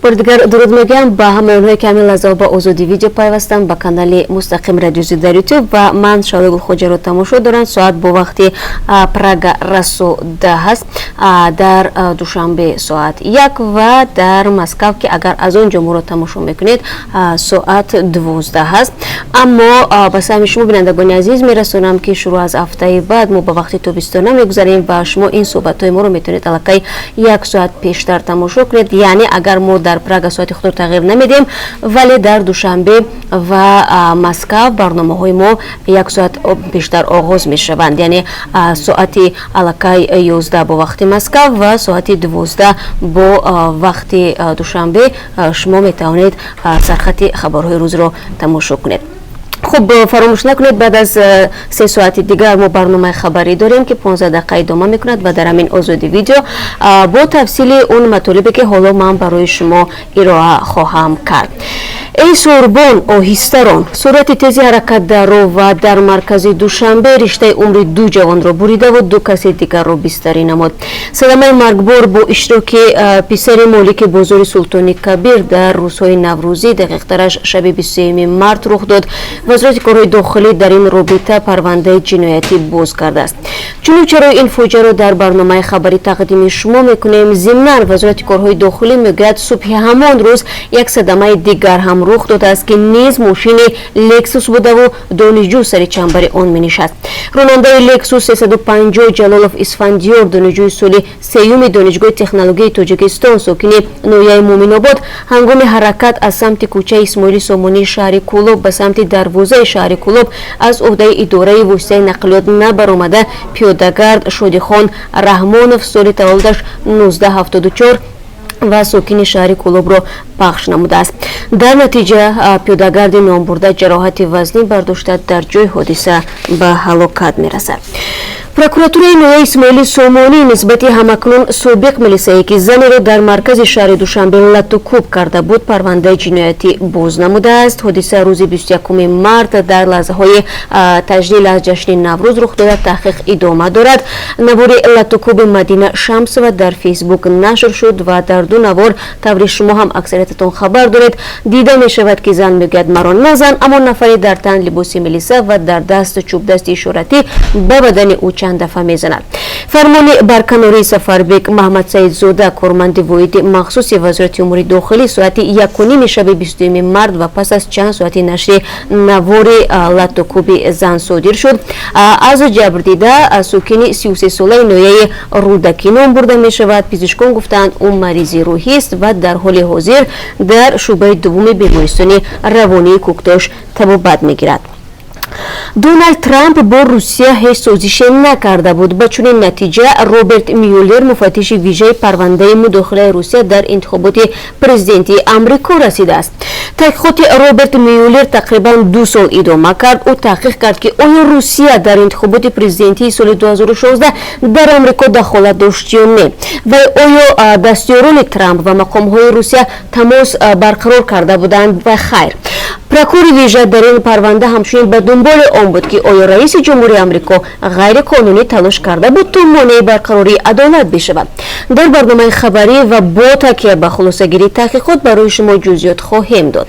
Бори дигар дуруд мегӯям ба ҳамаи онҳое, ки ҳамин лаҳзаҳо ба Озодӣ Видео пайвастанд, ба канали мустақим Радиози дар Ютуб ва ман Шаҳло Гулхоҷаро тамошо доранд. Соат бо вақти Прага расо 10 аст, дар Душанбе соат 1 ва дар Москав, ки агар аз он ҷо моро тамошо мекунед, соат 12 аст. Аммо ба саҳми шумо, бинандагони азиз, мерасонам, ки шурӯъ аз ҳафтаи баъд мо ба вақти тобистона мегузарем ва шумо ин суҳбатҳои моро метавонед аллакай як соат пештар тамошо кунед. Яъне агар мо дар Прага соати худро тағйир намедиҳем, вале дар Душанбе ва Москав барномаҳои мо як соат пештар оғоз мешаванд, яъне соати аллакай 11 бо вақти Москав ва соати 12 бо вақти Душанбе шумо метавонед сархати хабарҳои рӯзро тамошо кунед. Хуб, фаромӯш накунед, баъд аз 3 соати дигар мо барномаи хабарӣ дорем, ки 15 дақиқа идома мекунад ва дар ҳамин Озоди Видео бо тафсили он матолибе, ки ҳоло ман барои шумо ироа хоҳам кард. Эй сурбон, оҳиста рон! Суръати тези ҳаракат дар роҳ ва дар маркази Душанбе риштаи умри ду ҷавонро буридаву ду каси дигарро бистарӣ намуд. Садамаи маргбор бо иштироки писари молики бозори Султони Кабир дар рӯзҳои наврӯзӣ, дақиқтараш шаби 23 март, рух дод. Вазорати корҳои дохилӣ дар ин робита парвандаи ҷиноятӣ боз кардааст. Чуну чарои ин фоҷиаро дар барномаи хабарӣ тақдими шумо мекунем. Зимнан, Вазорати корҳои дохилӣ мегӯяд, субҳи ҳамон рӯз як садамаи дигар ҳам рух додааст, ки низ мошини Лексус будаву донишҷӯ сари чамбари он менишаст. Ронандаи Лексус 350 Ҷалолов Исфандиёр, донишҷӯи соли сеюми Донишгоҳи технологияи Тоҷикистон, сокини ноҳияи Муъминобод, ҳангоми ҳаракат аз самти кӯчаи Исмоили Сомонии шаҳри Кӯлоб ба самти дарвозаи шаҳри Кӯлоб аз уҳдаи идораи воситаи нақлиёт набаромада, пиёдагард Шодихон Раҳмонов, соли таваллудаш 1974 ва сокини шаҳри Кӯлобро пахш намудааст. Дар натиҷа пиёдагарди номбурда ҷароҳати вазнӣ бардошта, дар ҷои ҳодиса ба ҳалокат мерасад. Прокуратураи ноҳияи Исмоили Сомонӣ нисбати ҳамакнун собиқ милисае, ки занеро дар маркази шаҳри Душанбе латту кӯб карда буд, парвандаи ҷиноятӣ боз намудааст. Ҳодиса рӯзи 21 март дар лаҳзаҳои таҷлил аз ҷашни Наврӯз рух дода, таҳқиқ идома дорад. Навори латтукӯби Мадина Шамсова дар Фейсбук нашр шуд ва дар ду навор, таври шумо ҳам аксариятатон хабар доред, дида мешавад, ки зан мегӯяд: «Маро назан», аммо нафаре дар тан либоси милиса ва дар даст чӯбдасти ишоратӣ ба бадани ӯ чанд дафъа мезанад. Фармони барканории Сафарбек Маҳмадсаидзода, корманди воҳиди махсуси Вазорати умури дохилӣ, соати 1:30 шаби 22 март ва пас аз чанд соати нашри навори латтукӯби зан содир шуд. Аз ҷабрдида сокини 33-солаи ноҳияи Рӯдакӣ ном бурда мешавад. Пизишкон гуфтаанд, ӯ маризи рӯҳист ва дар ҳоли ҳозир дар шӯъбаи дуввуми бемористони равонии Кӯктош табобат мегирад. Доналд Трамп бо Русия ҳеҷ созише накарда буд. Ба чунин натиҷа Роберт Мюллер, муфаттиши вижаи парвандаи мудохилаи Русия дар интихоботи президентии Амрико, расидааст. Таҳқиқоти Роберт Мюллер тақрибан 2 сол идома кард. Ӯ таҳқиқ кард, ки оё Русия дар интихоботи президентии соли 2016 дар Амрико дахолат дошт ё не ва оё дастёрони Трамп ва мақомҳои Русия тамос барқарор карда буданд ва хайр. Прокурори вижа дар ин парванда ҳамчунин ба дунболи он буд, ки оё раиси ҷумҳури Амрико ғайриқонунӣ талош карда буд, то монеи барқарории адолат бишавад. Дар барномаи хабарӣ ва бо такя ба хулосагирии таҳқиқот барои шумо ҷузъиёт хоҳем дод.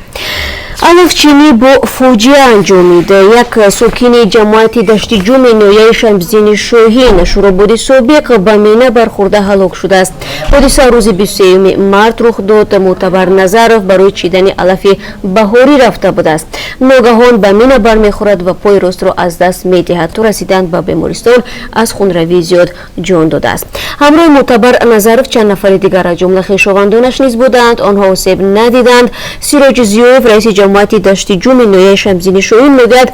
Алафчинӣ бо фоҷиа анҷомид. Як сокини ҷамоати Даштиҷуми ноҳияи Шамсиддини Шоҳин, Шӯрободи собиқ, ба мина бархӯрда ҳалок шудааст. Ҳодиса рӯзи 23 март рух дод. Мӯътабар Назаров барои чидани алафи баҳорӣ рафта будааст. Ногаҳон ба мина бармехӯрад ва пои ростро аз даст медиҳад. То расидан ба бемористон аз хунравии зиёд ҷон додааст. Ҳамроҳи Мӯътабар Назаров чанд нафари дигар, аз ҷумла хешовандонаш низ буданд. Онҳо осеб надиданд. Сироҷи Зиёев, раиси ҷамоати Даштиҷуми ноҳияи Шамсиддини Шоҳин, мегӯяд,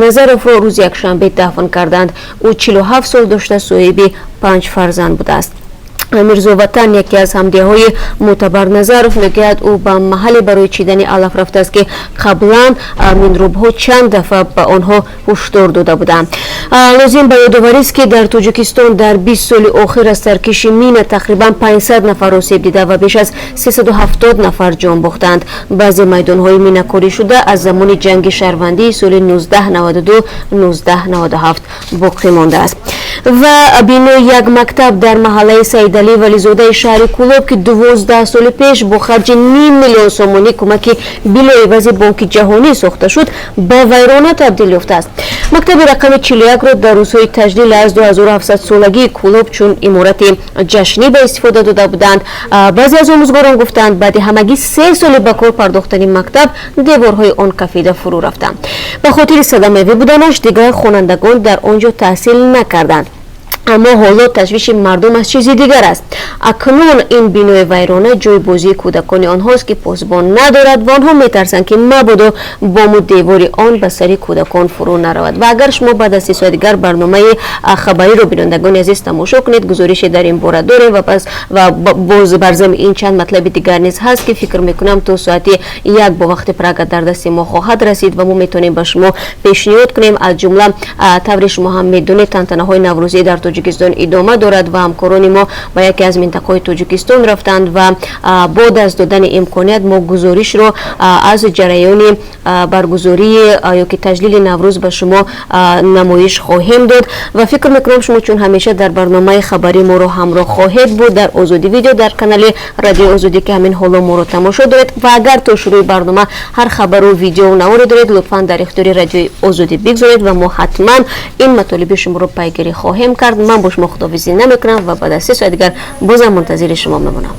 Назаровро рӯзи якшанбе дафн карданд. Ӯ 47 сол дошта, соҳиби панҷ фарзанд будааст. Мирзоватан, яке аз ҳамдеҳои Мӯътабар Назаров, мегӯяд, ӯ ба маҳалле барои чидани алаф рафтааст, ки қаблан минрӯбҳо чанд дафъа ба онҳо ҳушдор дода буданд. Лозим ба ёдоварист, ки дар Тоҷикистон дар 20 соли охир аз таркиши мина тақрибан 500 нафар осеб дида ва беш аз 370 нафар ҷон бохтанд. Баъзе майдонҳои минакорӣ шуда аз замони ҷанги шаҳрвандии соли 1992 1997 боқӣ мондааст. Ва бинои як мактаб дар маҳаллаи Саид Саидалӣ Вализодаи шаҳри Кӯлоб, ки 12 соли пеш бо харҷи ним миллион сомонӣ кӯмаки билоивази Бонки Ҷаҳонӣ сохта шуд, ба вайрона табдил ёфтааст. Мактаби рақами 41-ро дар рӯзҳои таҷлил аз 2700 солагии Кӯлоб чун иморати ҷашнӣ ба истифода дода буданд. Баъзе аз омӯзгорон гуфтанд, баъди ҳамагӣ 3 соли ба кор пардохтани мактаб деворҳои он кафида фурӯ рафтанд. Ба хотири садамавӣ буданаш дигар хонандагон дар он ҷо таҳсил накарданд. Аммо ҳоло ташвиши мардум аз чизи дигар аст. Акнун ин бинои вайрона ҷои бозии кӯдакони онҳост, ки посбон надорад ва онҳо метарсанд, ки мабодо бому девори он ба сари кӯдакон фурӯ наравад. Ва агар шумо баъд аз 3 соат дигар барномаи хабариро, бинандагони азиз, тамошо кунед, гузорише дар ин бора дорем. Ва пас ва боз бар замми ин чанд матлаби дигар низ ҳаст, ки фикр мекунам, то соати 1 бо вақти Прага дар дасти мо хоҳад расид ва мо метавонем ба шумо пешниҳод кунем. Аз ҷумла, тавре шумо ҳам медонед, тантанаҳои наврӯзӣ дар Тоҷикистон идома дорад ва ҳамкорони мо ба яке аз минтақаҳои Тоҷикистон рафтанд ва бо даст додани имконият мо гузоришро аз ҷараёни баргузории ё ки таҷлили Наврӯз ба шумо намоиш хоҳем дод. Ва фикр мекунам, шумо чун ҳамеша дар барномаи хабарӣ моро ҳамроҳ хоҳед буд дар Озодӣ Видео, дар канали Радиои Озодӣ, ки ҳамин ҳоло моро тамошо доред. Ва агар то шурӯи барнома ҳар хабару видеоу наворе доред, лутфан дар ихтиёри Радиои Озодӣ бигзоред ва мо ҳатман ин матолиби шуморо пайгирӣ хоҳем кард. Ман бо шумо худоҳофизӣ намекунам ва баъд аз 3 соат дигар бозам мунтазири шумо мемонам.